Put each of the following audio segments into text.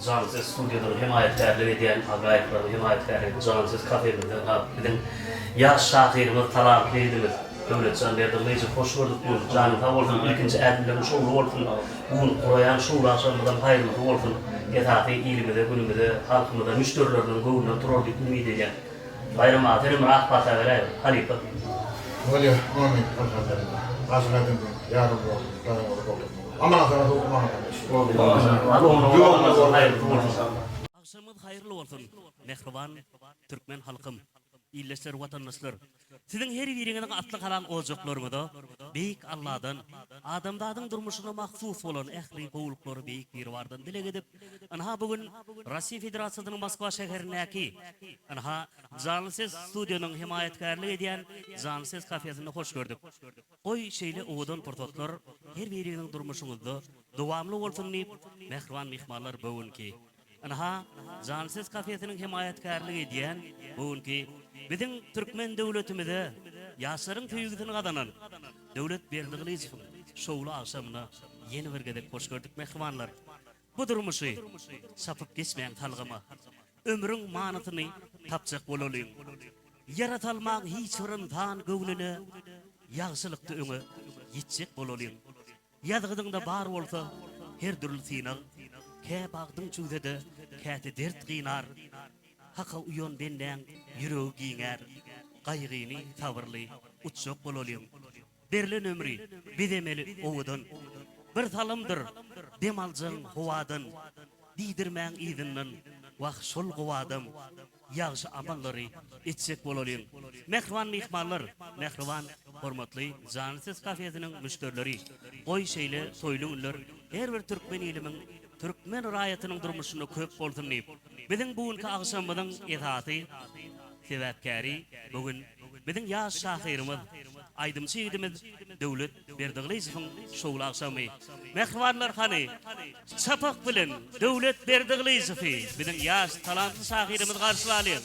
Janly Ses studiýadan hemaýatkärlik edýän Agaýewleriň hemaýatkärliginde Janly Ses kafemizden ha biziň ýaş şahyrymyz, talantly ýigidimiz Döwletjan Berdigylyjow hoş gördük bu gün. Janyň sag bolsun, ilkinji ädimleriň şowly bolsun. Bu gün guraýan şowly agşamymyzam haýyrlysy bolsun. Esasy ilimize, günümize, halkymyza, müşderilerimiziň göwnünden turar diýip umyt edýän. Baýram aga senem bir ak pata beräý halypa. Bolýa amin Alhamdulillah Aşyk Aýdyň ýarym bolsun Daýaňyzy goldurmaň Aman sana sowuk aman sana eşik. Agşamyňyz haýyrly bolsun mähriban türkmen halkym, ildeşler watandaşlar. Siziň her biriňiziň asly halal ojaklaryňyza Beýik Alladan adamzadyň durmuşyna mahsus bolan ähli gowulyklary Beýik Biribardan dileg edip, ynha bu gün Russiýa Federasiýasynyň Moskwa şäherindäki ynha Janly Ses studiýanyň hemaýatkärlik edýän Janly Ses kafesinde hoş gördük. Goý şeýle owadan pursatlar her biriňiziň durmuşyňyzda dowamly bolsun diýip, mähriban myhmanlar bu günki Ynha, Janly ses kafesiniň hemaýatkärlik edýän bu günki biziň türkmen döwletimize ýaşlaryň söýgüsini gazanan Döwlet Berdigylyjowyň şowly agşamyna ýene bir gezek hoş gördük mähribanlar. Bu durmuşy çapyp geçmäň salgyma. Ömrüň manysyny tapjak bolalyň. Ýara salmaň hiç bir ynsan göwnüne, Ýagşylykda öňe ýetjek bolalyň. Ýazgydyňda bar bolsa her dürli synag, Kä bagtyň çüwse-de, käte dert gynar. Haka uýan bendäň ýüregi giňär, Gaýgyny sabyrly utjak bolalyň. Berlen ömri bezemeli owadan, Bir salymdyr dem aljagyň howadan, Diýdirmäň yzyndan, wah, şol gowy adam. Ýagşy amallary etjek bolalyň. Mähriban myhmanlar, mähriban, hormatly Janly ses kafesiniň müşderileri! Goý şeýle toýly günler her bir türkmen ilimiň, türkmen raýatynyň durmuşynda köp bolsun diýip, biziň bu günki agşamymyzyň esasy sebäpkäri bu gün biziň ýaş şahyrymyz, aýdymçy ýigidimiz Döwlet Berdigylyjowyň şowly agşamy. Mähribanlar hany, çapak bilen Döwlet Berdigylyjowy, biziň ýaş talantly şahyrymyzy garşylalyň.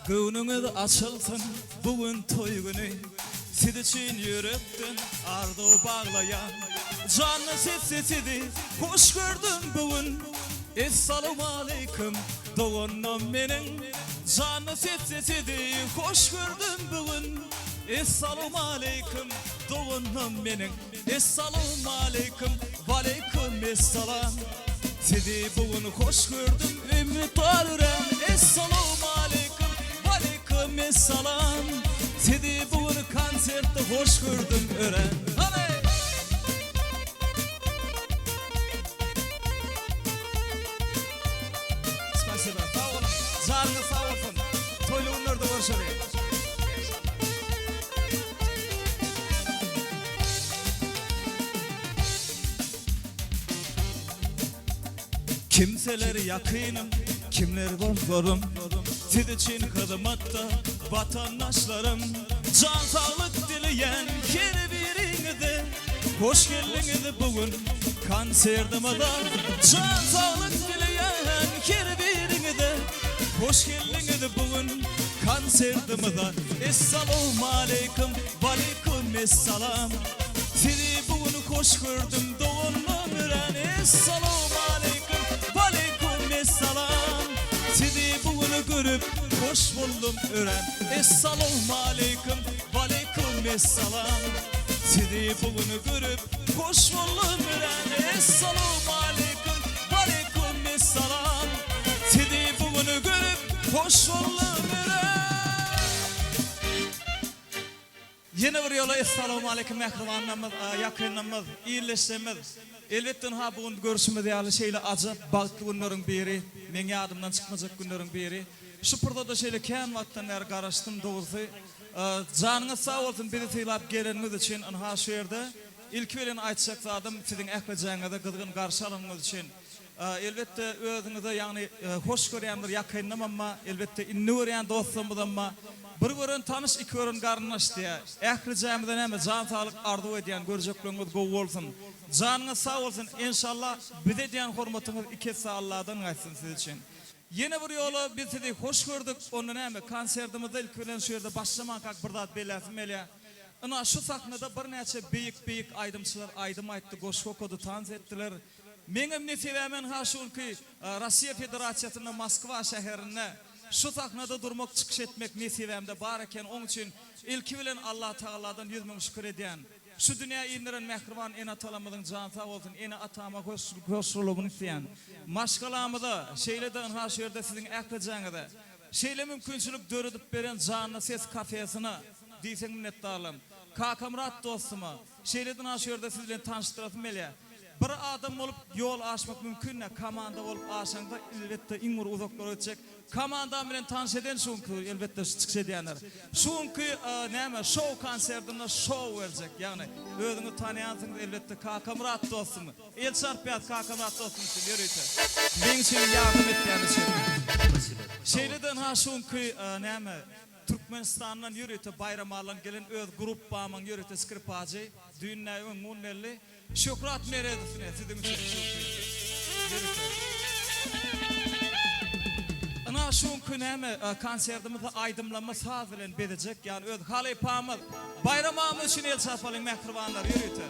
Göwnüňiz açylsyn bu gün toý güni Siz üçin ýürekden arzuw baglaýan Janly sesli sizi hoş gördüm bu gün Essalawmaleýkim doganlam meniň Janly sesli sizi hoş gördüm bu gün Essalawmaleýkim doganlam meniň Essalawmaleýkim waleýkim essalam Sizi bu gün hoş gördüm Ümmütar örän Essalawmaleýkim waleýkim essalam Sizi bu gün konsertde hoş gördüm örän Hany! Spasiba sag boluň janyňyz sag bolsun toýly günlerde görşeli. Kimseler ýakynym kimler dostlarym Siz üçin hyzmatda watandaşlarym Jan saglyk dileýän her biriňize Hoş geldiňiz bu gün konsertimize Jan saglyk dileýän her biriňize Hoş geldiňiz bu gün konsertimize Essalawmaleýkim waleýkim essalam Sizi bu gün hoş gördüm doganlam örän Essalawmaleýkim waleýkim essalam Sizi bu gün görüp hoş boldum örän Essalawmaleýkim waleýkim essalam Sizi bu gün görüp hoş boldum örän Essalawmaleýkim waleýkim essalam Sizi bu gün görüp hoş boldum örän. Ýene bir ýola Essalawmaleýkim mähribanlarymyz, ýakynlarymyz, ildeşlerimiz. Elbetde ynha bu gün görşümiz ýaly şeýle ajap bagtly günleriň biri, meň ýadymdan çykmajak günleriň biri. Şu pursada şeýle kän wagtdan bäri garaşdym dogrusy. Janyňyz sag bolsun bizi sylap geleniňiz üçin ynha şu ýerde. Ilki bilen aýtjak zadym siziň ählijäňizi gyzgyn garşy alanyňyz üçin. Elbetde özüňize ýagny hoş görýän bir ýakynymam bar, elbetde indi görýän dostlarymyzam bar. Bir gören tanyş, iki gören garyndaş diýýär. Ählijämize näme jan saglyk arzuw edýän, görjekleriňiz gowy bolsun. Janyňyz sag bolsun, enşalla bize edýän hormatyňyz iki esse Alladan gaýtsyn siz üçin. Ýene bir ýola biz sizi hoş gördük. Onda näme, konsertimizde ilki bilen şu ýerde başlamankak bir zat belläsim gelýär. Ynha şu sahnada birnäçe beýik-beýik aýdymçylar aýdym aýtdy, goşgy okady, tans etdiler. Meňem nesibäme ynha şu günki Rossiýa Federasiýasynda Moskwa şäherinde şu sahnada durmak çykyş etmek nesibämde bar eken oň üçin ilki bilen Allatagaladan 100000 şükür edýän. Şu dünýä indiren mähriban ene-atalarymyzyň jany sag bolsun, ene-atama hoşgylawuny isleýän. Maşgalamyza, şeýle-de ynha şu ýerde siziň ählijäňize şeýle mümkinçilik döredip beren Janly ses kafesine diýseň minnetdarlygym. Kakamyrat dostuma, şeýle-de ynha şu ýerde siz bilen tanyşdyrasym gelýär. Bir adam bolup ýol aşmak mümkin däl, komanda bolup aşaňda elbetde iň bir uzaklara gitjek. Komandam bilen tanyş eden şu günki elbetde şu çykyş edýänler. Şu günki näme şou konserdinde şou berjek ýagny özüňiz tanaýansyňyz elbetde Kakamyrat dostumy. El çarpýas Kakamyrat dostum üçin ýörite. Meň üçin ýardam etýäni üçin. Şeýle-de ynha şu günki näme Türkmenistandan ýörite Baýramalydan gelen öz gruppamyň ýörite skripajy düýn nä öňňun belli. Şöhrat Meredow ine siziň üçin ýörite. Ynha şu günki näme konsertimizi aýdymlama saz bilen bezejek ýagny öz halypamyz Baýram agamyz üçin el çarpalyň mähribanlar ýörite.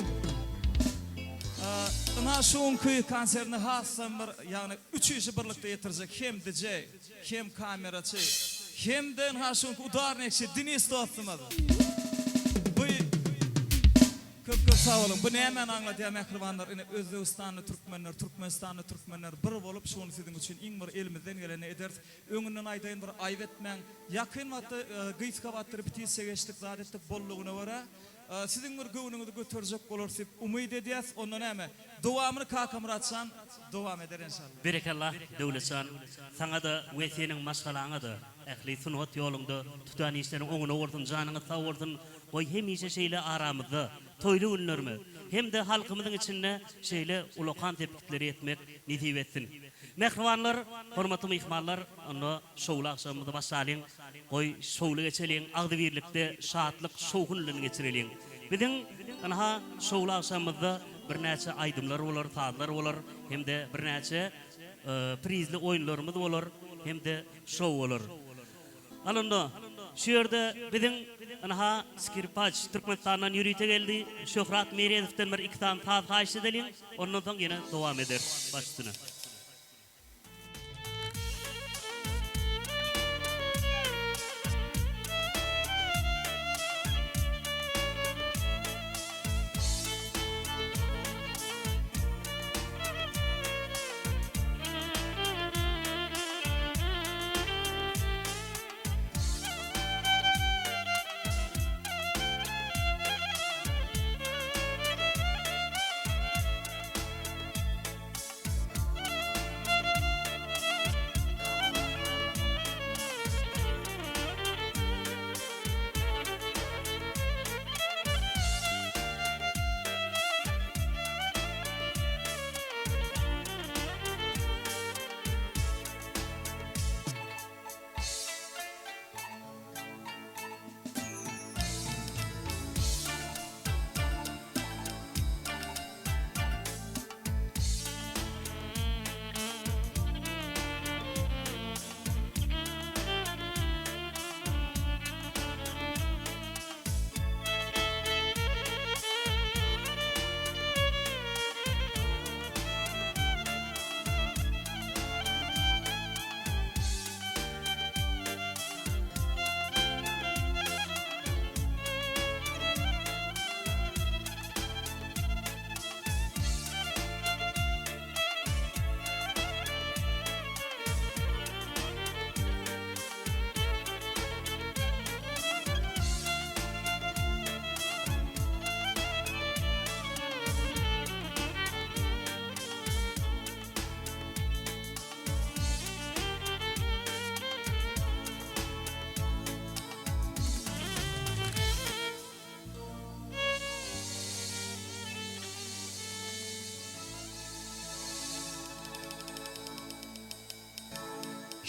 Ynha şu günki konsertini hasam bir ýagny üç işi birlikde ýetirjek hem DJ hem kameraçy hem-de ynha şu günki udarnikçi Denis dostumyz. Bu Köp köp sag boluň. Bu nämäni aňladýar mähribanlar ine Özbegistanly türkmenler Türkmenistanly türkmenler bir bolup şuny siziň üçin iň bir elimizden gelenini ederis. Öňünden aýdaýyn bir aýyp etmäň. Ýakyn wagtda gysga wagtda repetisiýa geçdik zat etdik boldugyna görä siziň bir göwnüňizi göterjek bolarys diýip umyt edýäs. Onda näme dowamyny Kakamyratjan dowam eder enşalla. Berekella Döwletjan saňada we seniň maşgalaňada ähli sungat ýoluňda tutan işleriň oňuna bolsun janyňyz sag bolsun Goý hemişe şeýle aramyzda, toýly günlerimiz hem-de halkymyzyň içinde şeýle ulakan sepgitlere ýetmek nesip etsin. Mähribanlar, hormatly myhmanlar, onda şowly agşamymyzy başlalyň. Goý, şowly geçeliň, agzybirlikde şatlyk, şowhun bilen geçireliň. Biziň, ynha, şowly agşamymyzda birnäçe aýdymlar bolar, sazlar bolar hem-de birnäçe prizli oýunlarymyz bolar hem-de şou bolar. Al onda, şu ýerde biziň, ynha, skripaç Türkmenistandan ýörite geldi, Şöhrat Merezowdan bir iki sany saz haýyşt edeliň, ondan soň ýene dowam ederis. Baş üstüne.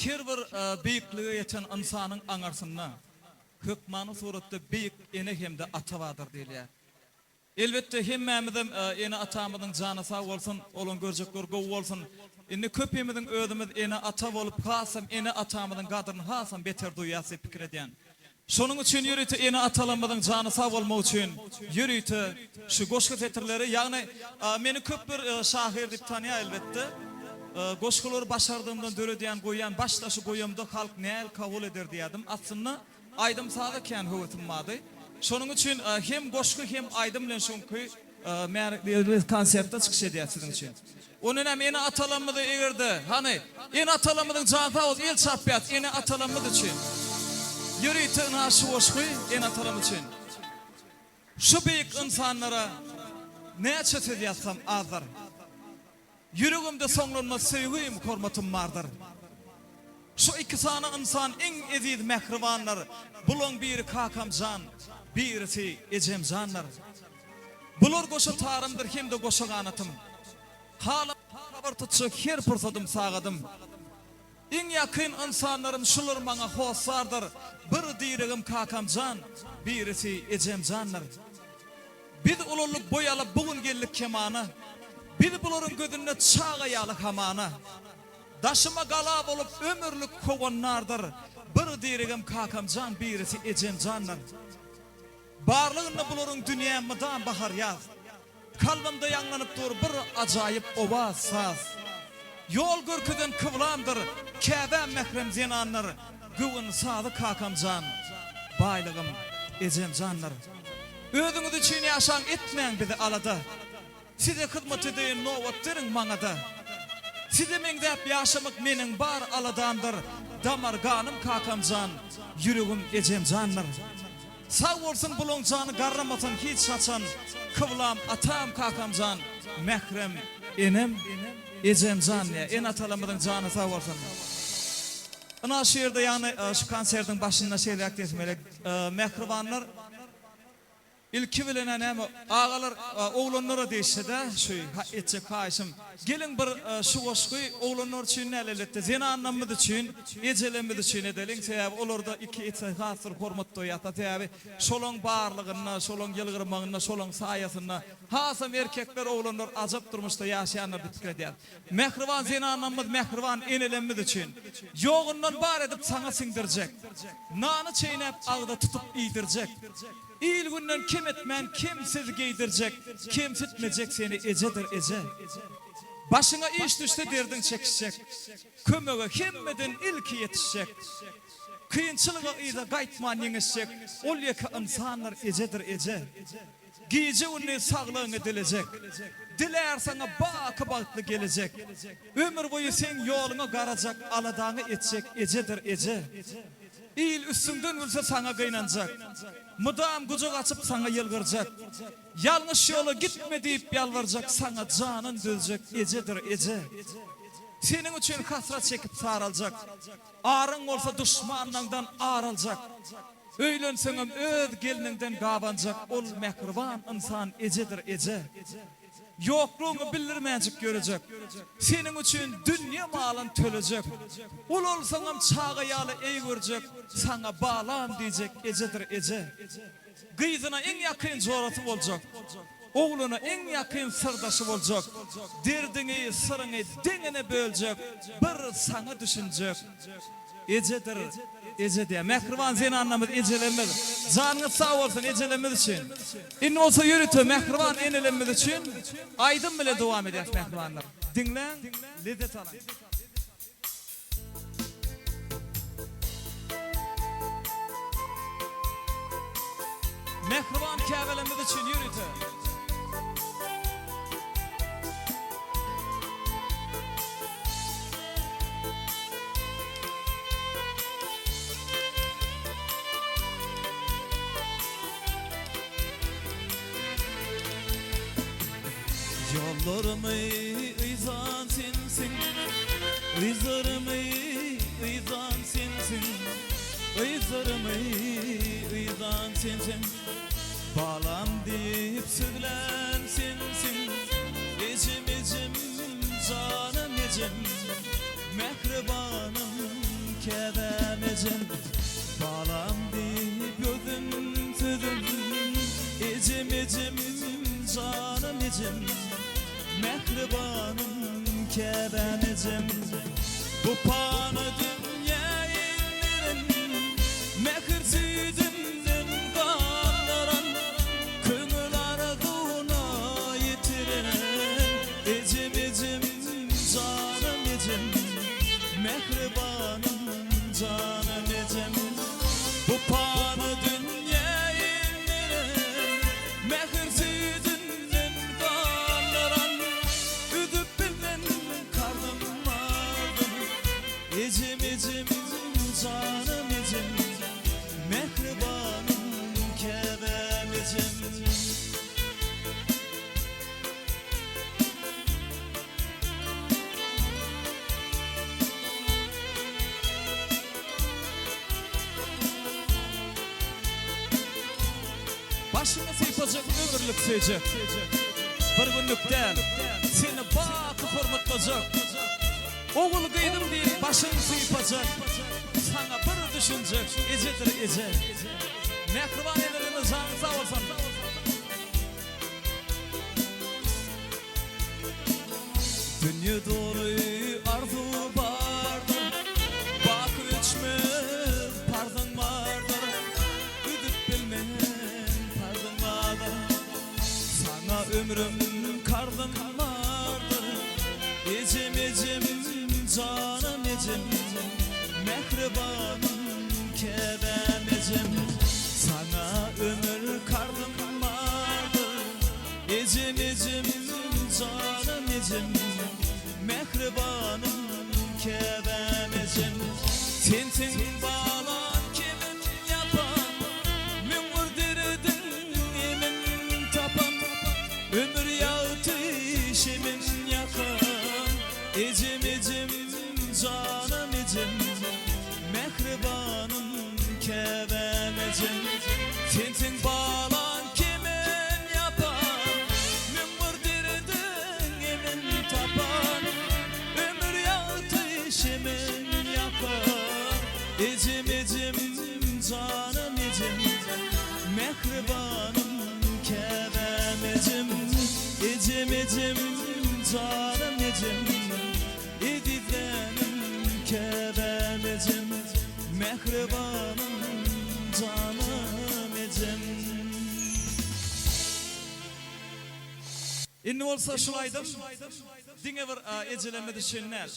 Her bir beýiklige ýeten ynsanyň aňyrsynda hökmany suratda beýik ene hem-de ata bardyr diýilýär. Elbetde hemmämizem ene-atamyzyň jany sag bolsun, olaň görjekleri gowy bolsun. Indi köpimiziň özümiz ene-ata bolup hasam ene-atamyzyň gadryny hasam beter duýýas diýip pikir edýän. Şonuň üçin ýörite ene-atalarymyzyň jany sag bolmagy üçin ýörite şu goşgy setirleri, ýagny meni köpler şahyr diýip tanýar elbetde. Goşgulary başardygymdan döredýän, goýýan, başda şu goýamda halk näl kabul eder diýýärdim. Aslynda aýdym-saza kän höwesim bardy. Şonuň üçin hem goşgy hem aýdym bilen şu günki märekli konsertde çykyş edýäs siziň üçin. Ondan hem ene-atalarymyzy eger-de, hany, ene-atalarymyzyň jany sag bolsun, el çarpýas ene-atalarymyz üçin. Ýörite ynha şu goşgy ene-atalarymyz üçin. Şu beýik ynsanlara näçe söz ýazsam azdyr. Ýüregimde soňlanmaz söýgim, hormatym bardyr. Şu iki sany ynsan iň eziz mähribanlar, bulaň biri kakamjan, birisi ejemjandyr. Bular goşa tarymdyr hem-de goşa ganatym. Halymdan habar tutjak her pursadym, sagadym. Iň ýakyn ynsanlarym şular maňa hossardyr, bir diregim kakamjan, birisi ejemjandyr. Biz ulaldyk boý alyp bu gün geldik kemana, Biz bularyň gözünde çaga ýaly hamana. Daşyma gala bolup ömürlik howandardyr, Bir diregim kakamjan birisi ejemjandyr. Barlygynda bularyň dünýä mydam bahar-ýaz. Kalbymda ýaňlanyp dur bir ajaýyp owaz, saz. Ýol görkezen kyblamdyr, käbäm mährem zenandyr, Göwün sazy kakamjan, baýlygym ejemjandyr. Özüňiz üçin ýaşaň etmäň bizi alada. Size hyzmat edeýin nobat beriň maňada. Size meňzäp ýaşamak meniň bar aladamdyr, Damar ganym kakamjan, ýüregim ejemjandyr. Sag bolsun bulaň jany garramasyn hiç haçan kyblam atam kakamjan mährem enem ejemjan diýä ene atalarymyzyň jany sag bolsun. Ynha şu ýerde ýagny şu konsertiň başynda şeýleräk diýesim gelýär mähribanlar Ilki bilen-ä näme, agalar, oglanlara degişli-dä şu etjek haýyşym. Geliň bir şu goşgy oglanlar üçin däl elbetde, zenanlarymyz üçin, ejelerimiz üçin edeliň. Sebäbi olarda iki etse has bir hormat goýýas-da. Sebäbi şolaň barlygynda, şolaň ýylgyrmagynda, şolaň saýasynda hasam erkekler, oglanlar ajap durmuşda ýaşaýandyr diýip pikir edýäs. Mähriban zenanlarymyz, mähriban enelerimiz üçin. Ýogundan bar edip saňa siňdirjek. Nany çeýnäp agza tutup iýdirjek. Il-günden kem etmän kemsiz geýdirjek, kemsitmejek seni ejedir eje. Başyňa iş düşse derdiň çekişjek, kömege hemmeden ilki ýetişjek. Kynçylyga yza gaýtman ýeňişjek ol ýeke ynsandyr ejedir eje. Gije-gündiz saglygyňy dilejek, dilär saňa baky bagtly gelejek. Ömür boýy seň ýoluňa garajak, aladaňy etjek ejedir eje. Il üstüňden gülse saňa gynanjak. Mydam gujak açyp saňa ýylgyrjak. Ýalňyş ýola gitme diýip ýalbarjak saňa janyn düzjek ejedir eje. Seniň üçin hasrat çekip saraljak. Aryň bolsa duşmanlaňdan ar aljak. Öýlenseňem öz gelniňden gabanjak ol mähriban ynsan ejedir eje. Ýoklugyňy bildirmänjik ýörejek. Seniň üçin dünýe malyn tölejek. Ulalsaňam çaga ýaly eý görjek, saňa balam diýjek ejedir eje. Gyzyna iň ýakyn jorasy boljak. Ogluna iň ýakyn syrdaşy boljak. Derdiňi, syryňy deňine böljek, bir saňa düşünjek. Ejedir, eje diýýär. Mähriban zenanlarymyz, ejelerimiz, janyňyz sag bolsun ejelerimiz üçin. Indi bolsa ýörite mähriban enelerimiz üçin aýdym bilen dowam edýäs mähribanlar. Diňläň, lezzet alyň. Mähriban käbelerimiz üçin ýörite. Ýollarymy yzan sensiň, Yzlarymy yzan sensiň, Yzlarymy yzan sensiň. Balam diýip sözlän sensiň, Ejem, ejem, janym ejem, Mähribanym, käbäm ejem. Balam diýip ýördüm sözüm, Ejem, ejem, janym ejem, Mähribanym, käbäm ejem. Bu pany dünýä ellerin, Mähir süýdüm. Başyňy sypajak ömürlik söýjek. Bir günlük däl, seni baky hormatlajak. Ogul gyzym diýip başyň sypajak. Saňa bir düşünjek ejedir eje. Mähriban enelerimiz janyň sag bolsun. Dünýe doly arzuw bardyr, Baky öçmez parzyň bardyr, Üzüp bilmen parzyň bardyr. Saňa ömrüm karzym bardyr, Ejem, ejem, janym ejem, Mähribanym, käbäm ejem. Saňa ömür karzym bardyr, Ejem ejem janym ejem Mähribanym käbäm ejem Sensiň balan kimin ýapan 1001 derdiň emin tapan Ömür ýagty şemin ýakan Ejem ejem janym ejem Mähribanym käbäm ejem Sensiň balan kimin ýapan 1001 derdiň emin tapan Ömür ýagty şemin ýakan Ejem ejem janym ejem Mähribanym käbäm ejem Ejem ejem janym ejem Ezizlenim käbäm ejem Mähribanym janym ejem. Indi bolsa şul aýdym diňe bir ejelerimiz üçin däl.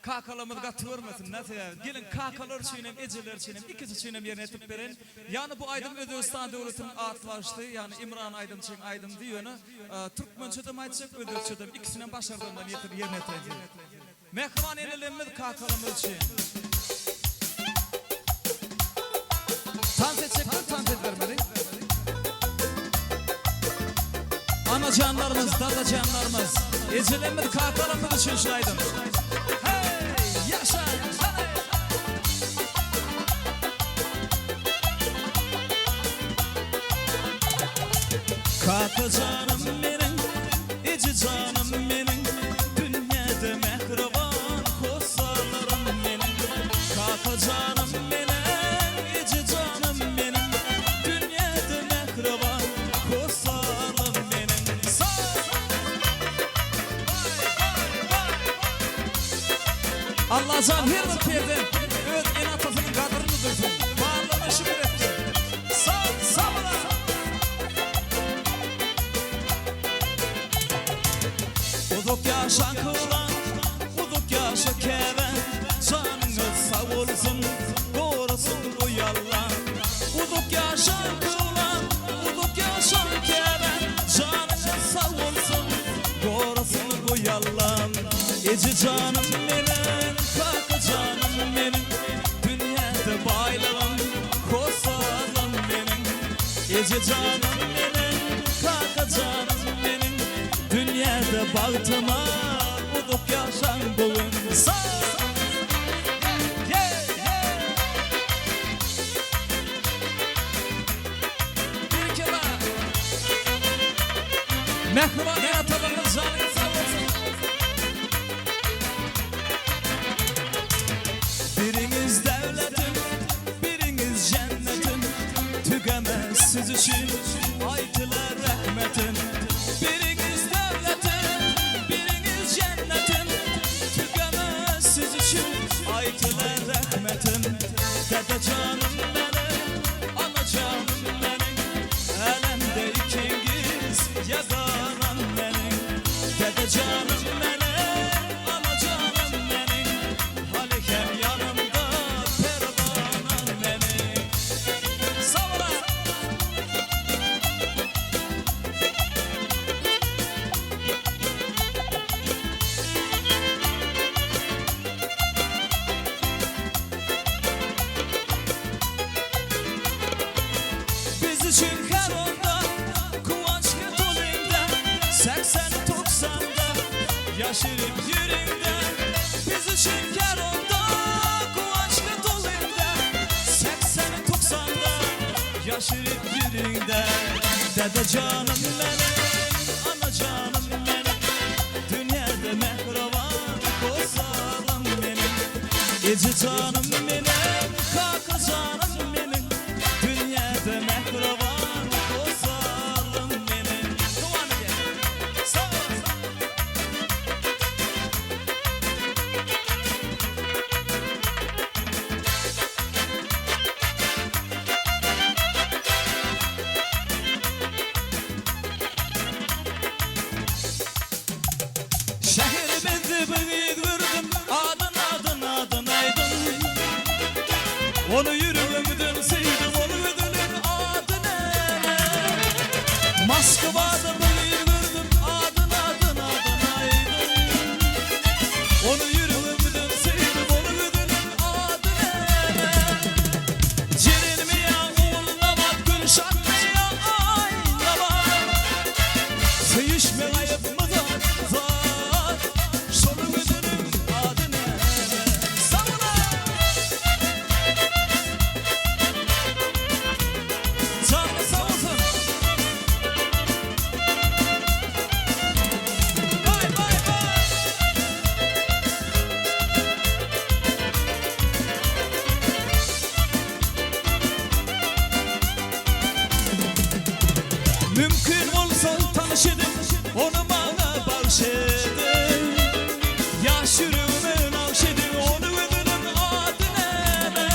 Kakalarymyz gaty görmesin da sebäbi gelin kakalar üçin hem ejeler üçin hem ikisi üçin hem ýerine ýetirip beren. Ýagny bu aýdym Özbegistan döwletiniň atly bagşysy ýagny Imran aýdymçyň aýdymydy ýöne türkmençedem aýtjak özbekçedem ikisinem başardygymdan ýetir ýerine ýetireýin. Mähriban enelerimiz kakalarymyz üçin. Tans etjekler tans edibermeli. Anajanlarymyz, dadajanlarymyz, ejelerimiz, kakalarymyz üçin şu aýdym. Hey, ýaşa! Hany! Kakajanym meniň, ejejanym meniň, dünýäde mähriban hossarlarym meniň. Kakajanym meniň, ejejanym meniň, dünýäde mähriban hossarlarym meniň. Saz! Waý, waý, waý! Allajan her bir perzent öz ene-atasynyň gadryny duýsun, barlygyna şükür etsin. Sag, sabra! Uzak ýaşa Kuran, uzak ýaşa Käbe, janyňyz sag bolsun, gorasyn goý Alla. Uzak ýaşa Kuran, uzak ýaşa Käbe, janyňyz sag bolsun, gorasyn goý Alla. Eje janym meniň, kaka janym meniň, dünýäde baýlygym, hossarlygym meniň. Eje janym meniň, kaka janym meniň, dünýäde bagtyma uzak ýaşaň bu gün. Saz! Yeah, yeah! Bir iki daha. Mähriban ene-atalarymyz janyňyz sag bolsun. Biriňiz döwletim, biriňiz jennetim, Tügemez siz üçin aýtylar rehmetim. Biriňiz döwletim, biriňiz jennetim, Tügemez siz üçin aýtylar rehmetim. Dede janym meniň, ana janym meniň, Älemde ikiňiz ýaganam meniň. Dede janym meniň, ana janym meniň, Haly hem ýanymda perwanam meniň. Sag boluň! Biz üçin her onda guwançly tolyňda, Segsen-togsanda ýaşyryp ýüreňde. Biz üçin her onda guwançly tolyňda, Segsen-togsanda ýaşyryp ýüreňde. näme? Däde janym meniň, ana janym meniň, Dünýäde mähriban hossarlam meniň. Eje janym meniň, kaka janym meniň, Dünýäde mähriban hossarlam meniň. Dowam edýär. Sag boluň. Şäherimizde bir gyz gördüm, Adyn, adyn, adyn aýdyň. Ony ýüregimden söýdüm, Ol gözeliň ady näme? Moskwada bir gyz gördüm, Adyn, adyn, adyn aýdyň. Ony ýüregimden söýdüm, Ol gözeliň ady näme? Jerenmi ýa Ogulnabat, Gülşatmy ýa Aýnabat? Söýüşmek aýypmy zat, zat? Şol gözeliň ady näme? Sag boluň! Janyňyz sag bolsun! Baý, baý, baý! Mümkin bolsa tanyş ediň, ony maňa bagş ediň. Ýaş ýüregime nagş ediň, ony gözeliň ady näme?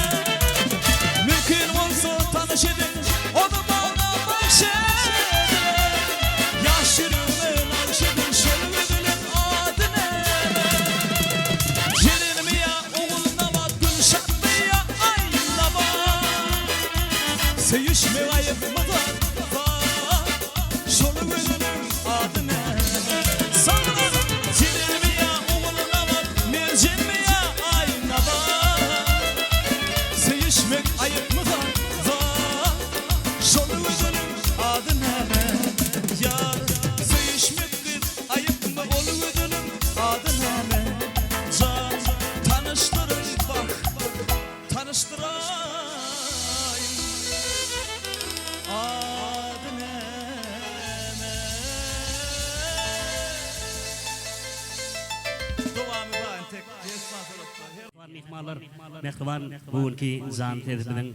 Mümkin bolsa tanyş ediň, ony maňa bagş ediň. Ýaş ýüregime nagş ediň, şol gözeliň ady näme? Jerenimi ýa Ogulnabat, Gülşatmy ýa Aýnabat? Söýüşmek aýypmy zat, zat? Şol gözeliň ady näme? Soňra Jerenimi ýa Ogulnabat, Merjenmi ýa Aýnabat? Söýüşmek aýypmy zat, zat? Şol gözeliň ady näme? Ýar, söýüşmek gyz aýypmy ol gözeliň ady näme? Jan, tanyşdyryň bah, tanyşdyraýyň ady näme? Dowamy bar entek Resma tarapda her. Myhmanlar, mähriban bu günki jan sesimiziň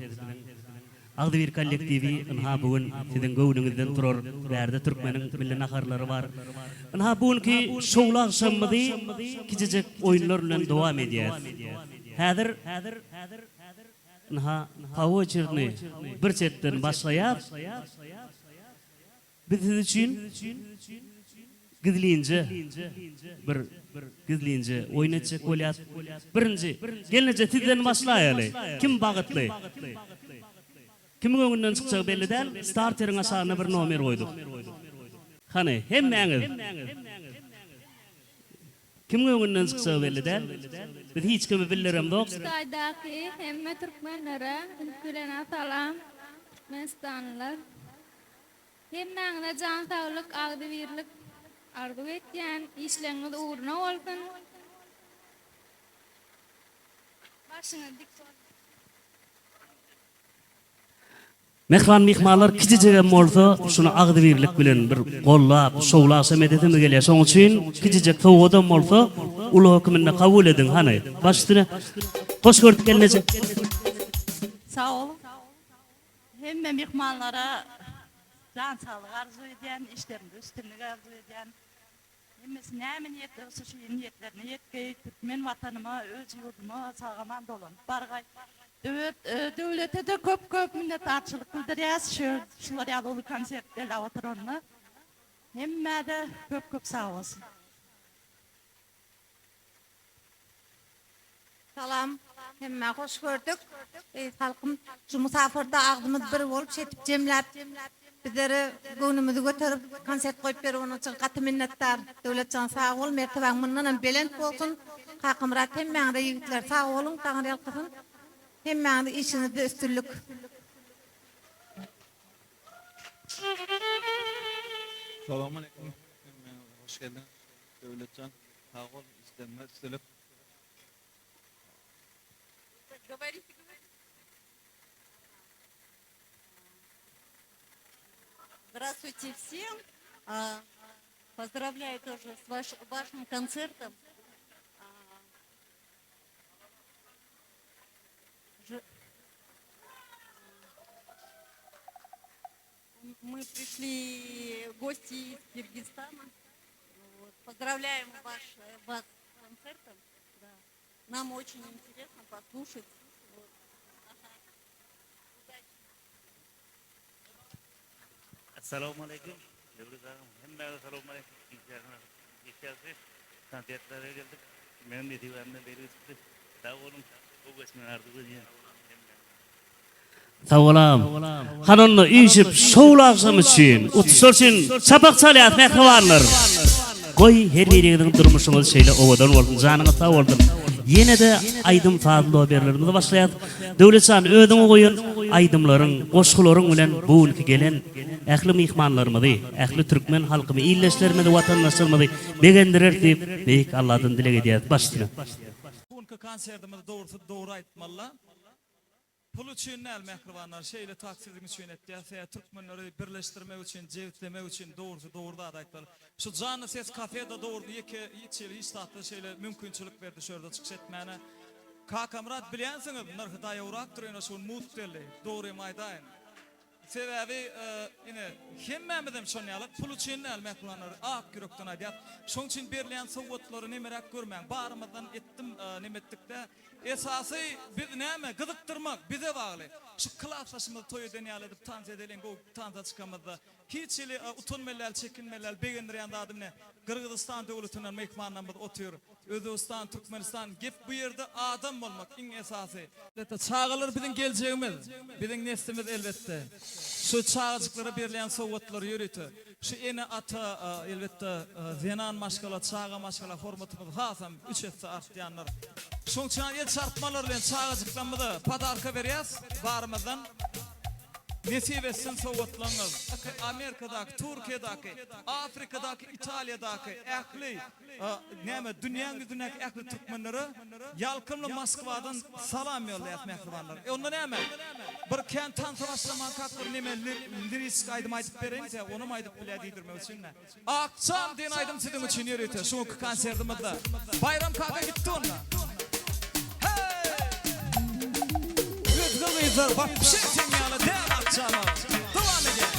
Agzybir kollektiwi ynha bu gün siziň göwnüňizden turar, bärde türkmeniň milli naharlary bar. Ynha bu günki şowly agşamymyzy kiçijek oýunlar bilen dowam edýäs. Häzir ynha paoçeridny bir çetden başlaýas. Biz siz üçin gizlinje bir gizlinje oýun etjek bolýas. Birinji, gelneje sizden başlaýaly. Kim bagytly? Kimiň öňünden çykjagy belli däl, starteriň aşagyna bir nomer goýduk. Hany, hemmäňiz. Kimiň öňünden çykjagy belli däl. Biz hiç kimi bildiremzok. Hytaýdaky hemme türkmenlere ilki bilen salam Türkmenistanlylar. Hemmäňize jan saglyk agzybirlik arzuw etýän işleňiz ugruna bolsun başyňyz dik bolsun. Mähriban myhmanlar kiçijegem bolsa şuny agzybirlik bilen bir gollap şowly agşam edesimiz gelýär şoň üçin kiçijek sowgadam bolsa uly höküminde kabul ediň hany baş üstüne hoş gördük gelneje. Sag boluň. Hemme myhmanlara jan saglyk arzuw edýän, işlerinde üstünlik arzuw edýän. Hemmesi näme niýetde bolsa şu niýetlerine ýetgeý, türkmen watanyma, öz ýurduma sag-aman dolanyp bargaý. Döwet döwlete-de köp-köp minnetdarçylyk bildirýäs şu şular ýaly uly konsert belläp oturanyna. Hemmä-de köp-köp sag bolsun. Salam hemmä hoş gördük. Eziz halkym şu musafyrda agzymyz bir bolup şeýdip jemläp bizlere göwnümizi göterip konsert goýup bereniň üçin gaty minnetdar. Döwletjan sag bol mertebaň mundanam belent bolsun. Kakamyrat hemmäňize ýigitler sag boluň taňryýalkasyn. Hemmäňize işiňizde üstünlik. Salowmaleýkim hemmäňize hoş geldiňiz Döwletjan sag bol işleriňde üstünlik. Здравствуйте всем. Поздравляю тоже с ваш, вашим концертом. Мы пришли гости из Киргизстана. Вот. Поздравляем ваш, вас с концертом. Да. Нам очень интересно послушать. Вот. Ага. Удачи. Assalamualaikum. Döwlet agam, hemmäňize salowmaleýkim. Işgärsiz konsertlere geldik. Meniň nesibämden beýle çykdy. Sag boluň. Gowy geçmegini arzuw edýän. Sag bolam. Hany onda üýşüp şowly agşam üçin, utuşlar üçin çapak çalýas mähribanlar. Goý her biriňiziň durmuşyňyz şeýle owadan bolsun, janyňyz sag bolsun. Ýene-de aýdym-sazly oberlerimizi başlaýas. Döwletjan özüňe goýan aýdymlaryň, goşgularyň bilen bu günki gelen ähli myhmanlarymyzy, ähli türkmen halkymy, ildeşlerimizi, watandaşlarymyzy begendirer diýip Beýik Alladan dileg edýäris. Baş üstüne. Bu günki konserdimizi dogrusy dogry aýtmalyda. Pul üçin däl mähribanlar şeýle tak siziň üçin etýäs sebäbi türkmenleri birleşdirmek üçin jebislemek üçin dogrusy dogry zat aýtmaly. Şu Janly ses kafeda dogrusy ýeke hiç hili hiç zatda şeýle mümkinçilik berdi şu ýerde çykyş etmäne. Kakamyrat bilýänsiňiz nyrhy daýawrakdyr ýöne şu gün mugt geldi dogrymy aýdaýyn. Sebäbi ine hemmämizem şon ýaly pul üçin däl mähribanlar ak ýürekden aýdýas. Şoň üçin berilýän sowgatlary nemeräk görmäň barymyzdan etdim neme etdikdä esasy biz näme gyzykdyrmak bize bagly. Şu klasdaşymyzy toý eden ýaly edip tans edeliň gowy tansa çykamyzda hiç hili utanmaly däl çekinmeli däl begendirýän zadym ine Gyrgyzystan döwletinden myhmanlarymyz otyr. Özbegistan, Türkmenistan gep bu ýerde adam bolmak iň esasy. Elbetde çagalar biziň geljegimiz, biziň neslimiz elbetde. Şu çagajyklara berilýän sowgatlar ýörite. Şu ene-ata elbetde zenan maşgala, çaga maşgala hormatymyz hasam üç esse artýandyr. Şoň üçin el çarpmalar bilen çagajyklarymyza podarka berýäs barymyzdan. Nesip etsin sowgatlaryňyz Amerikadaky, Türkiýedäki, Afrikadaky, Italiýadaky ähli Näme, dünýäň ýüzündäki ähli türkmenlere ýalkymly Moskwadan salam ýollaýas mähribanlar. E onda näme, bir kän tansa başlamankak bir neme liriçki aýdym aýdyp bereýin-dä, onam aýdyp bilýär diýdirmek üçin-dä. Akjam diýen aýdym siziň üçin ýörite şu günki konsertimizde. Baýram kaka gitdi onda. Heý! Özge gyzlar wapşe seň ýaly däl Akjama. Dowam edýär.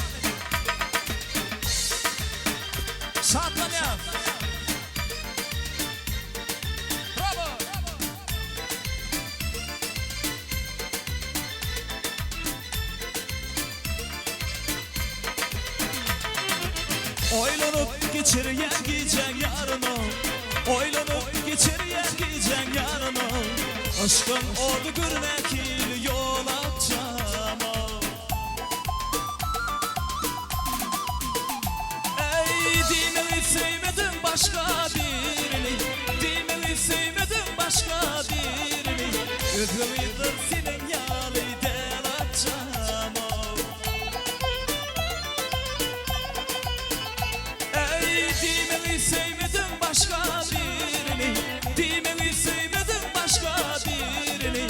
Şatlanýas. Brawo! Oýlanyp geçirýän gijäň ýaryny, Oýlanyp geçirýän gijäň ýaryny, Yşkyň ody gürnäkili ýol açjama. Eý, diýmegi söýmedim başga birini, Diýmegi söýmedim başga birini, Özge gyzlar seniň ýaly däl akjam-ow. Eý, diýmegi söýmedim başga birini, Diýmegi söýmedim başga birini,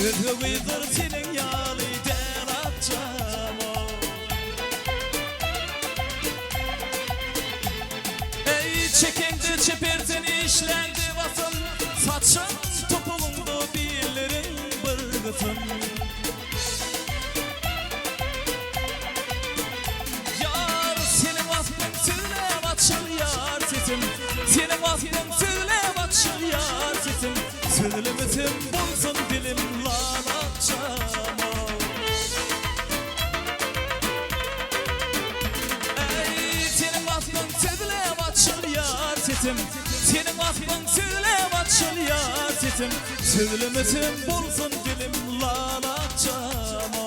Özge gyzlar seniň ýaly däl akjam-ow. Eý, çekeňde çeper sen işläňde basym, Saçyň topugyňda billeriň bir gysym. Ýar, seniň waspyň sözläp açylýar sesim, Seniň waspyň sözläp açylýar sesim, Sözlemesem bolsun dilim lal akjama. Eý, seniň waspyň sözläp açylýar sesim, Seniň waspyň sözläp açylýar sesim, Sözlemesem bolsun dilim lal akjama.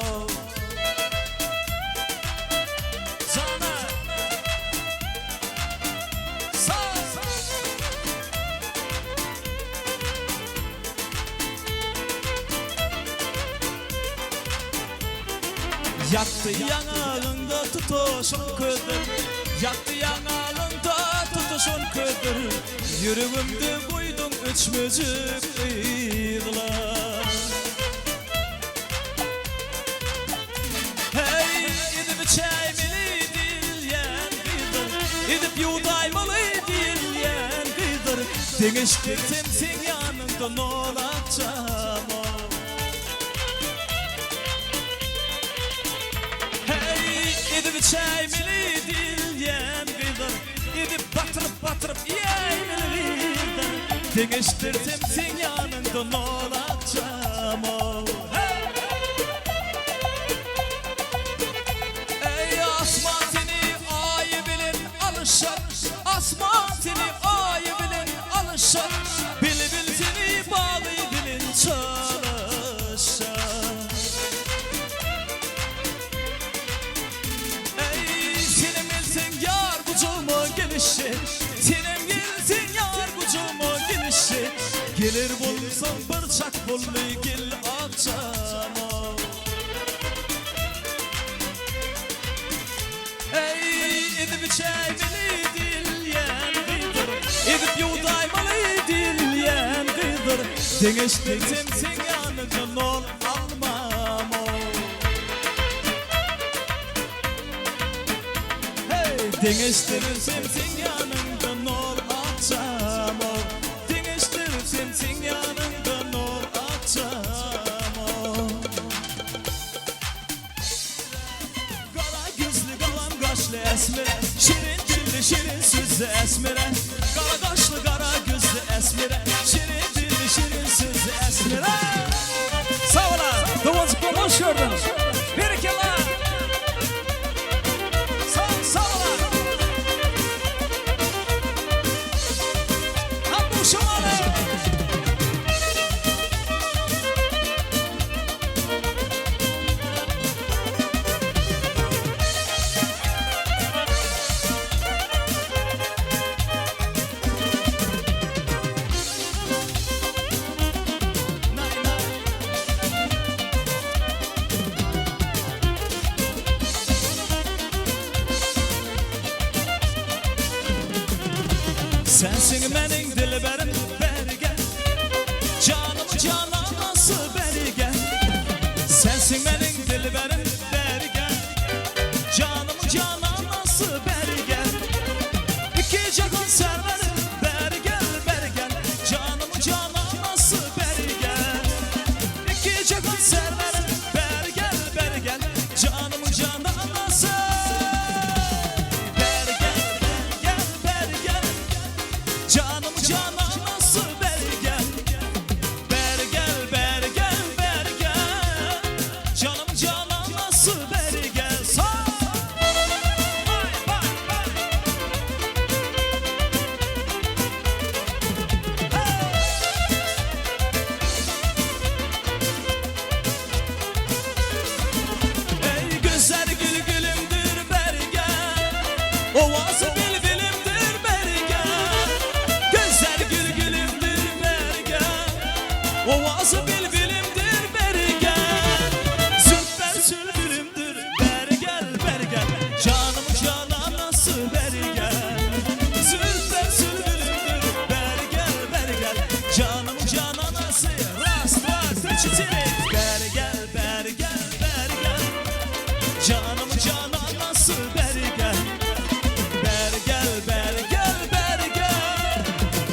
Jana Saz. Ýakdy ýaňagyňda tutuşan közdür, Ýakdy ýaňagyňda tutuşan közdür, Ýüregimde goýduň öçmejek yzlar. Heý, edip içäýmeli dil. ýuwdaýmaly diýilýän gyzdyr. Deňeşdirsem seň ýanyňda nol akjam-ow. Heý, edip içäýmeli diýilýän gyzdyr. Edip batyryp-batyryp iýäýmeli gyzdyr. Deňeşdirsem seň ýanyňda nol akjam-ow. Heý! Eý, asman seni Aý bilen alyşar, Asman seni Aý bilen alyşar, Bilbil seni bagy bilen çalyşar. Eý, senem gelseň ýar gujagyma gelişe, Senem gelseň ýar gujagyma gelişe, Geler bolsaň bir çak boldy gel agşama. Eý, edip içäýmeli diýilýän gyzdyr, Edip ýuwdaýmaly diýilýän gyzdyr, Deňeşdirsem seň ýanyňda nol almam-ow. Heý, deňeşdirsem seň ýanyňda nol akjam-ow, Deňeşdirsem seň ýanyňda nol akjam-ow. Gara gözli galam gaşly esmere Şirin dilli şirin sözli esmere Gara gaşly gara gözli esmere Şirin dilli şirin sözli esmere Sag bola, doganjyklarym hoş gördüm. Berekella. Sag, sag bola. Hak duşamaly. Sensiň meniň dilberim beri gel Janymyň jananasy beri gel Sensiň meniň dilberim beri gel Janymyň jananasy beri gel Iki jahan serweri beri gel beri gel Janymyň jananasy beri gel Iki jahan serweri beri gel beri gel Janymyň jananasy beri gel gel beri gel Janymyň jananasy beri gel Beri gel beri gel beri gel Janymyň jananasy beri gel Sag Bay bay bay Ey güzel gül gülümdür beri gel Ovası bülbülümdür beri gel Güzel gül gülümdür beri gel Ovası bülbülümdür beri gel Zülfler sülbülümdür beri gel beri gel Canımın cananası beri gel Zülfler sülbülümdür beri gel beri gel Canımın cananası Ras, dva, üç, çetiri Beri gel beri gel beri gel Canımın cananası beri gel Beri gel beri gel beri gel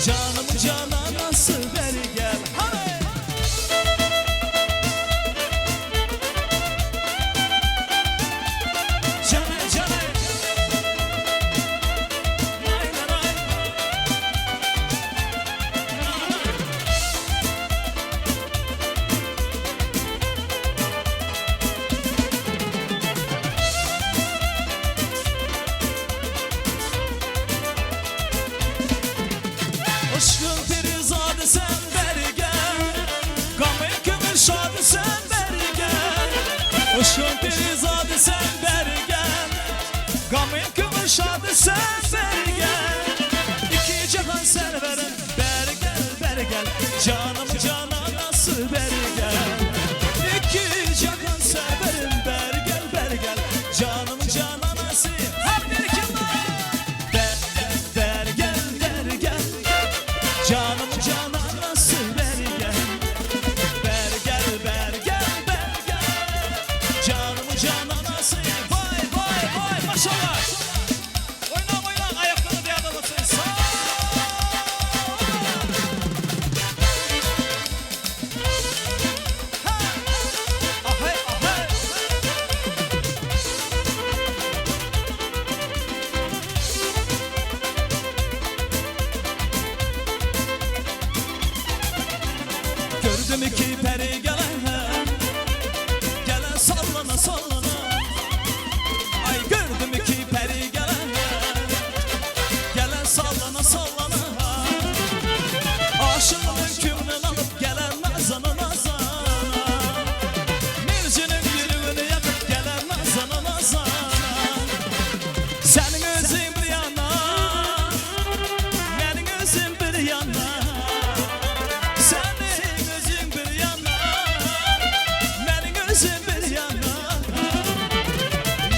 Canımın cananası beri gel Hadi! Canı canı Nay nay nay Yşkyň perizady sen beri gel Gamyň köňül şady sen beri gel Yşkyň perizady sen beri gel Gamyň köňül şady sen beri gel Iki jahan serwerim beri gel beri gel Janymyň jananasy beri gel Iki jahan serwerim beri gel beri gel Janymyň jananasy Hep berekella Beri gel beri gel Canımın cananası beri gel Beri gel beri gel beri gel Canımın cananası Vay vay vay maşallah Oýnaň oýnaň aýaklara. Gördüm ki peri gelen Gelen sallana sallana Ay gördüm ki peri gelen Gelen sallana sallana Aşığının kümden alıp gelen nazana nazana Mircinin yüreğini yakıp gelen nazana nazana Senin özün bir yana Menin özüm bir yana Senin özün bir yana Menin özüm bir yana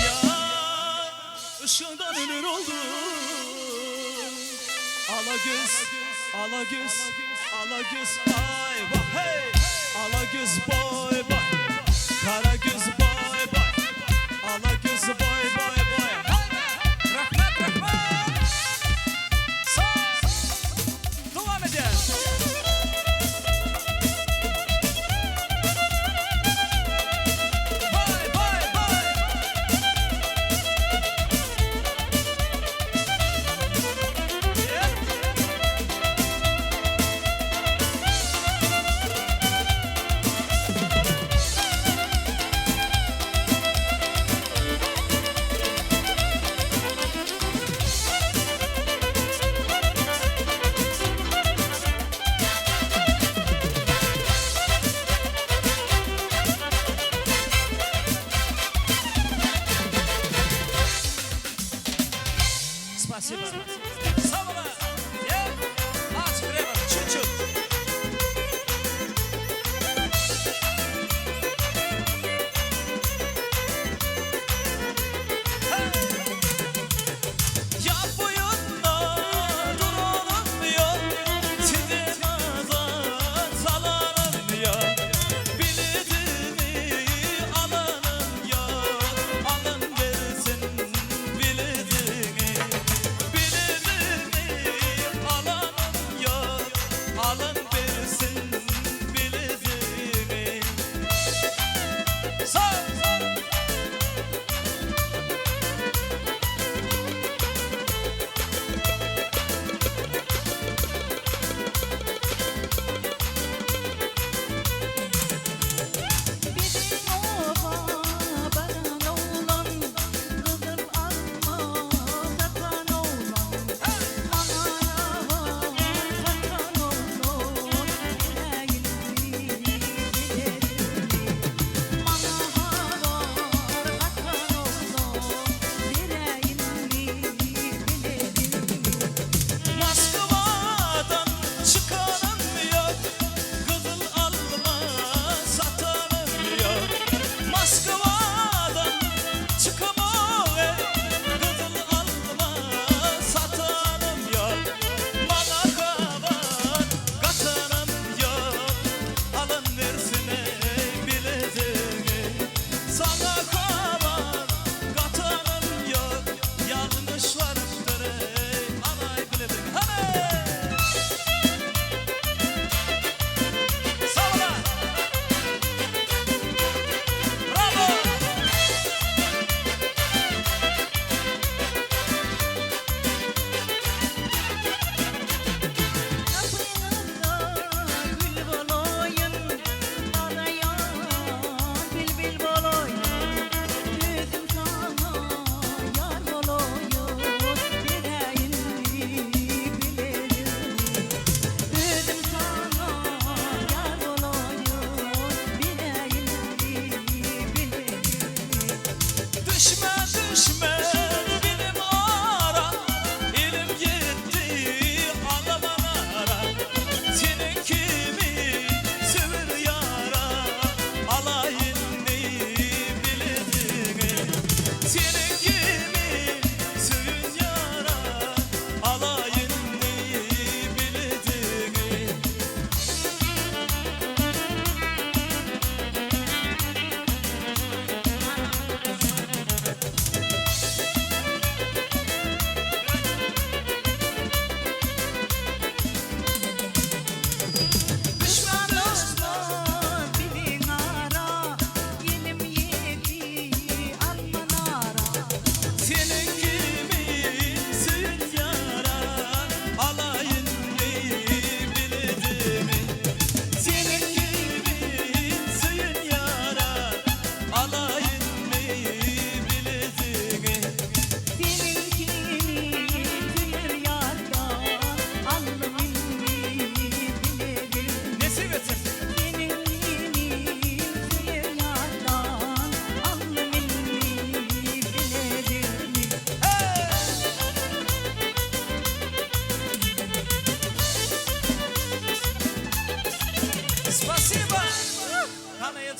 Ya ışığından ölür oldum Ala göz, ala göz, ala göz ay vah hey Ala göz boy boy, kara göz boy boy Ala göz boy boy boy Haydi, rahmet rahmet Sağ Devam edelim. Vay vay vay. Спасибо. Sağ olun. Yeah. Aç breva. Çut çut. Ya boyunma duralım yok Tidemadan salarım yok Biletini alanım yok Alın versin biletini Biletini.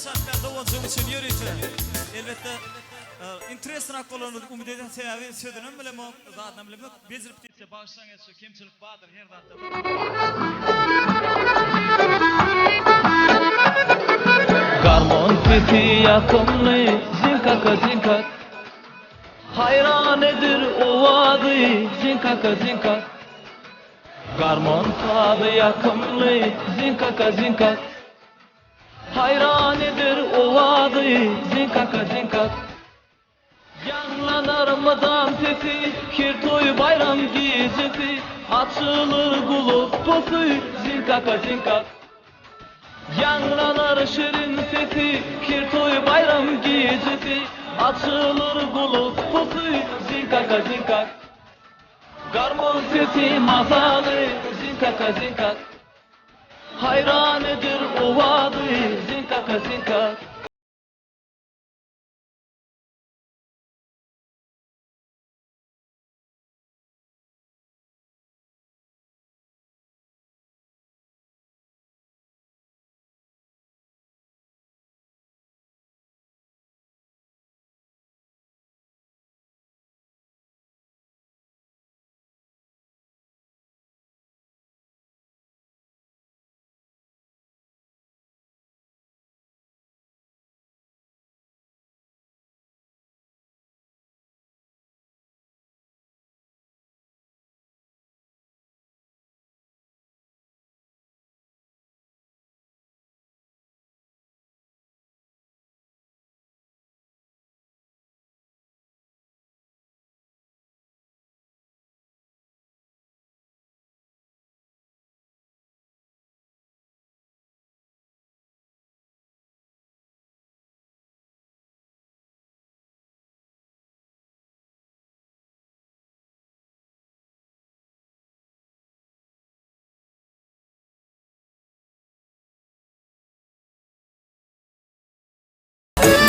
çarpýar doganjygym üçin ýörite. Elbetde interesnyrak bolanyny umyt edýän sebäbi sözünem bilemok, zadynam bilemok. Bezirip diýse bagyşlaň şu kemçilik bardyr her zatda. Garmon sesi ýakymly, ziň-kaka, ziň-kak. Haýran edir owazy, ziň-kaka, ziň-kak. Garmon sazy ýakymly, ziň-kaka, ziň-kak. Haýran eder owazy, ziň-kaka, ziň-kak. Ýaňlanar mydam sesi, her toý baýram gijesi, Açylyr gulak posy, ziň-kaka, ziň-kak. Ýaňlanar şirin sesi, her toý baýram gijesi, Açylyr gulak posy, ziň-kaka, ziň-kak. Garmon sesi mazaly, ziň-kaka, ziň-kak. Haýran eder owazy, ziň-kaka, ziň-kak.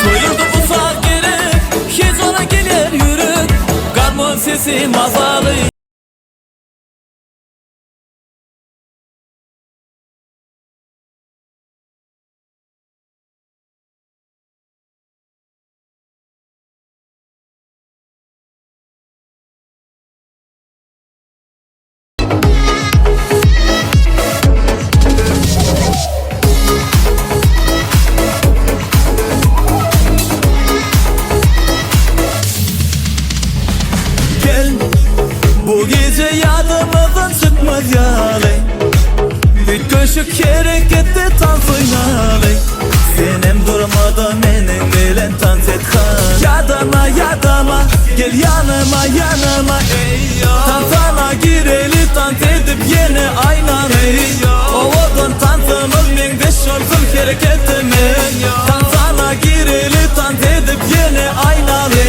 Toýlarda bu saz gerek, Hejana geler ýürek, Garmon sesi mazaly. Gel bu gije ýadymyzdan çykmaz ýaly Üýtgeşik hereketde tans oýnaly Senem durmada meniň bilen tans et han Ýadama ýadama gel ýanyma ýanyma Tansana gireli tans edip ýene aýnaly Owadan tansymyz meňzeş bolsun hereketimiz Tansana gireli tans edip ýene aýnaly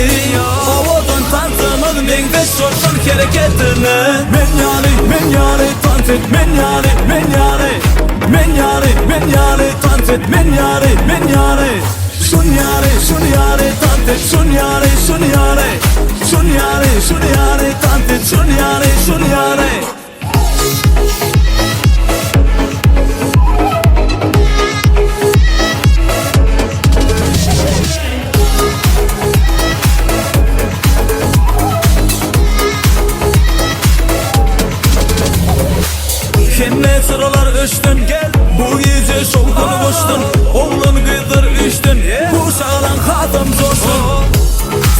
Owadan tansymyz meňzeş bolsun hereketimiz Men ýaly men ýaly tans et men ýaly men ýaly Men ýaly men ýaly tans et men ýaly men ýaly Şun ýaly şun ýaly tans et şun ýaly şun ýaly Şun ýaly şun ýaly tans et şun ýaly şun ýaly. Hemme çyralar öçdün gel bu gije şowhun goşdun Oglan gyzlar üýşdün bu şagalaň hasam joşdun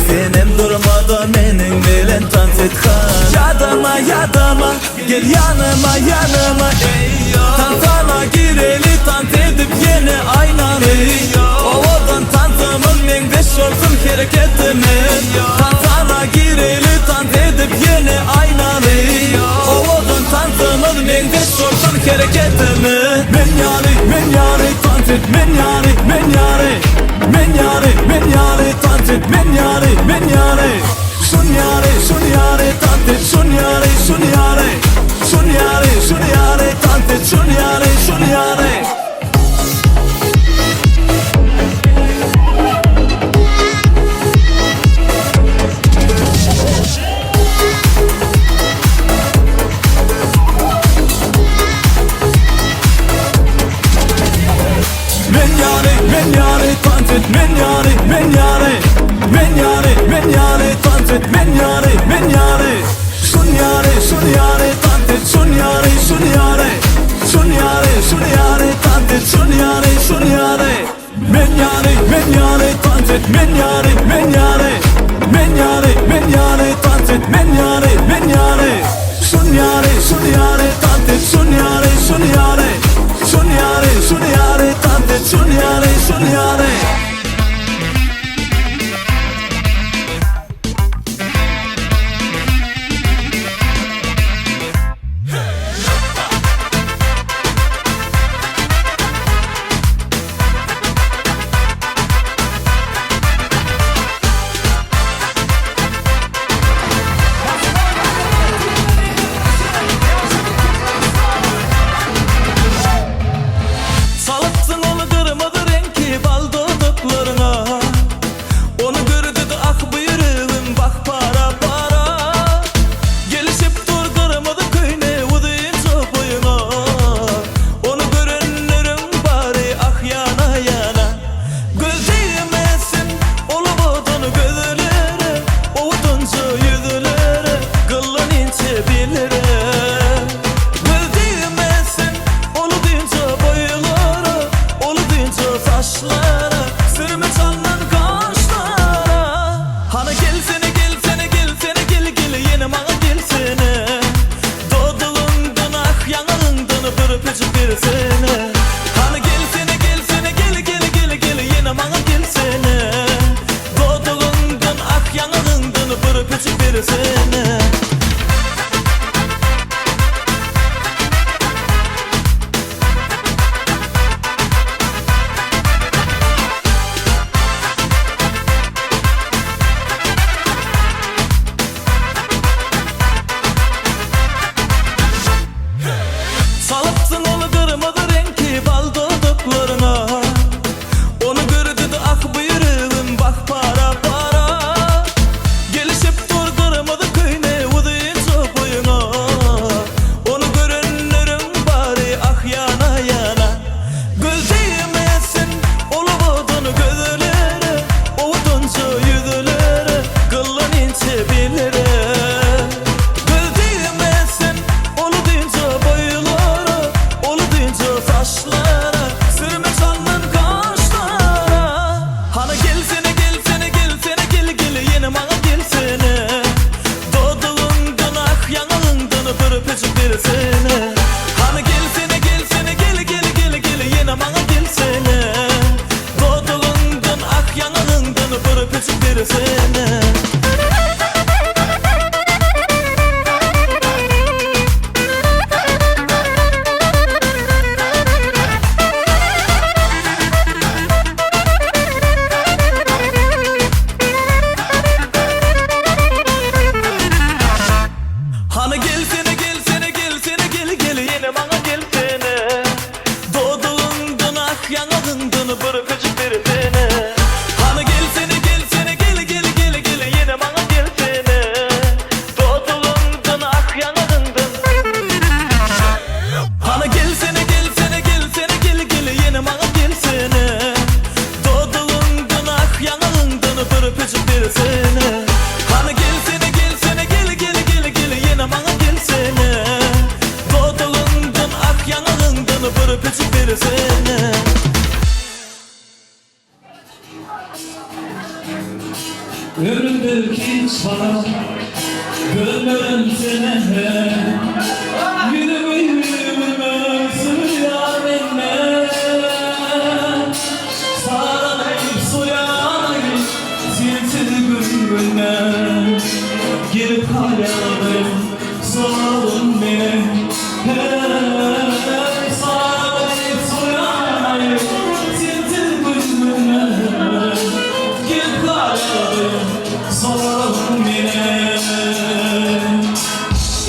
Senem durmada meniň bilen tans et han Ýadama ýadama gel ýanyma ýanyma Tansana gireli tans edip ýene aýnaly Owadan tansymyz meňzeş bolsun hereketimiz Tansana gireli tans edip ýene aýnaly Owadan tansymyz meňzeş bolsun hereketimiz Men ýaly men ýaly tans et men ýaly men ýaly Men ýaly men ýaly tans et men ýaly men ýaly Şun ýaly şun ýaly tans et şun ýaly şun ýaly Şun ýaly şun ýaly tans et şun ýaly şun ýaly. Men ýaly, men ýaly. men ýaly, men ýaly Men ýaly, men ýaly tans et men ýaly, men ýaly Şun ýaly, şun ýaly tans et şun ýaly, şun ýaly Şun ýaly, şun ýaly tans et şun ýaly, şun ýaly. Salypsyň ol gyrmyzy reňki bal dodaklaryňa Ony gördüdi ah bu ýüregim bah para para Gelişip dur gyrmyzy köýne uzynja boýuňa Ony görenleriň bary ah ýana ýana Göz degmesin ol owadan gözlere Owadanja ýüzlere gyllan inçe billere Göz degmesin ol uzynja boýlara Ol uzynja saçlara Sürme çalnan gaşlara Hany gelsene gelsene gelsene gel gel ýene maňa gelsene Dodagyňdan ah ýaňagyňdan bir öpüjik bersene Hany gelsene gelsene gel gel gel gel ýene maňa gelsene Dodagyňdan ah ýaňagyňdan bir öpüjik bersene. Salypsyň ol gyrmyzy reňki bal dodaklaryňa Ony gördüdi ah bu ýüregim bah para para Gelişip dur gyrmyzy köýne uzynja boýuňa Ony görenleriň bary ah ýana ýana Göz degmesin ol owadan gözlere Owadanja ýüzlere gyllan inçe billere Göz degmesin ol uzynja boýlara Ol uzynja saçlara Sürme çalnan gaşlara Hany gelsene gelsene gelsene gel gel ýene maňa gelsene Dodagyňdan ah ýaňagyňdan bir öpüjik bersene Hany gelsene gelsene gel gel gel gel ýene maňa gelsene Dodagyňdan ah ýaňagyňdan bir öpüjik bersene. Hany gelsene gelsene gelsene gel gel ýene maňa gelsene Dodagyňdan ah ýaňagyňdan bir öpüjik bersene Hany gelsene gelsene gel gel gel gel ýene maňa gelsene Dodagyňdan ah ýaňagyňdan Hany gelsene gelsene gelsene gel gel ýene maňa gelsene Dodagyňdan ah ýaňagyňdan bir öpüjik bersene Hany gelsene gelsene gel gel gel gel ýene maňa gelsene Dodagyňdan ah ýaňagyňdan bir öpüjik bersene. Ömrümde hiç bana Gönlüm sene Yüzümü yüzüme süryan emme Sararayıp soyanayım Sensiz gün güne Gelip hayalım Sorun beni Hey sararayıp soyanayım Sensiz gün güne Gelip hayalım Sorun beni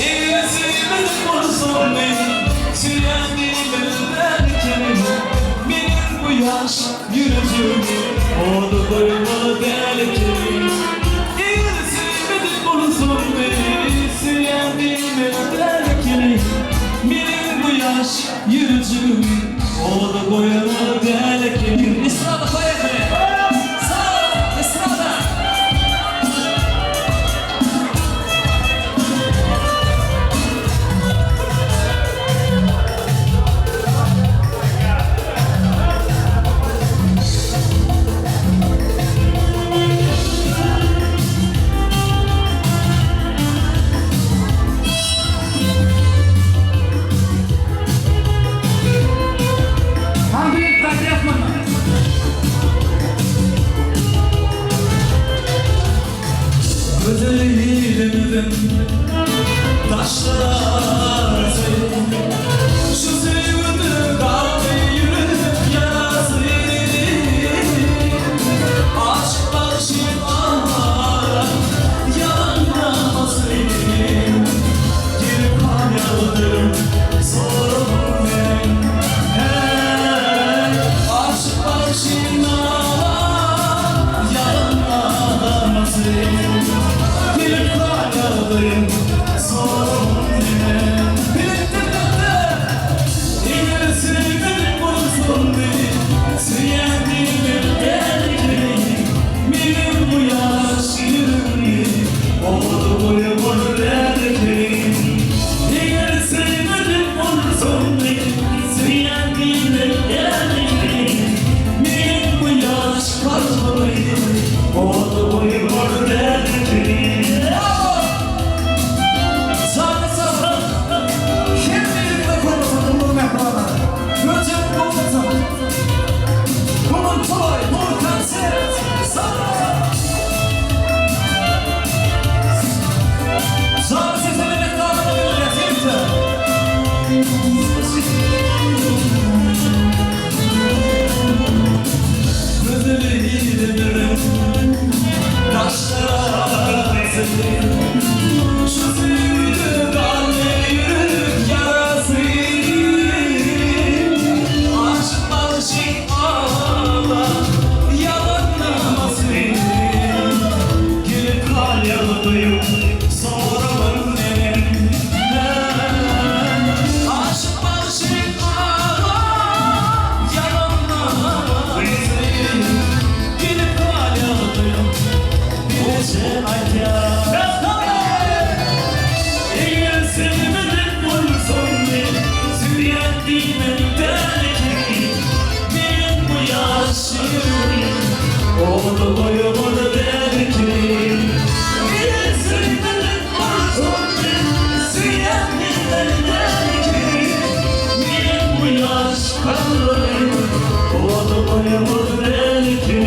Eğrisimiz olsun beni Sürendiğimizden Benim bu yaş yüzüm Oldu doymalı belki Eğrisimiz olsun beni Sürendiğimizden Benim bu yaş yüzüm Oldu doymalı belki Estrada поехали! Sağ Estrada! Kandyryn Ody goýmaz belki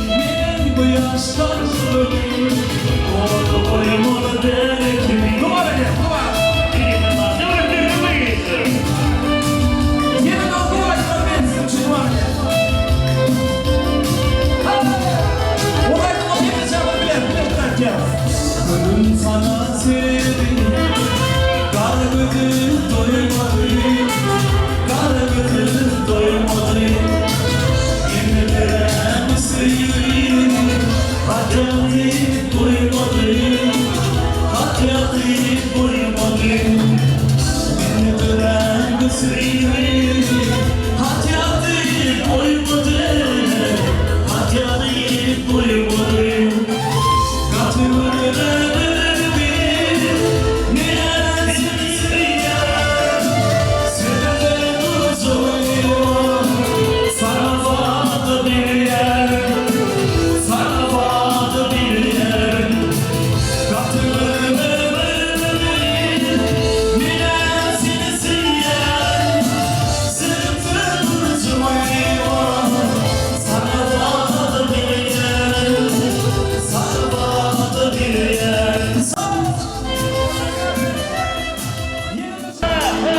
Men bu ýaş kalbym Ody goýmaz belki Gülüm sana sevdim Gar gözüm doýmady Gar gözüm doýmady Ýene birem söýgim Hat ýazyp goýmady Hat ýazyp goýmady Ýene birem söýgim Hat ýazyp goýmady Hat ýazyp goýmady Gaty görülen bir Neler söýýän Senden uzun Sana bagly bir ýer Sana bagly bir ýer Gaty görülen bir Neler seni söýýän Senden uzun Sana bagly bir ýer Sana bagly bir ýer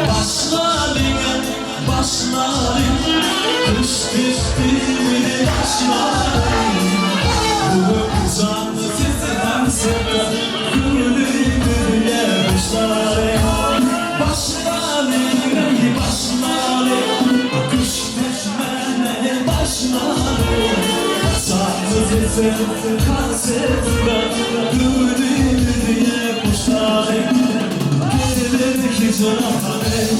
Başlalyň, başlalyň, Gyş düşdümi başlalyň. Bu janly sizi tansyda, Gülüp-gülýä guşlaryň. Başlalyň, eý, başlalyň, Gyş düşmäne başlalyň. Janly sizi tansyda, Gülüp-gülýä guşlaryň. Gelir hijrany, Eý,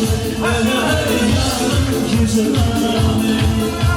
ýarym hijrany.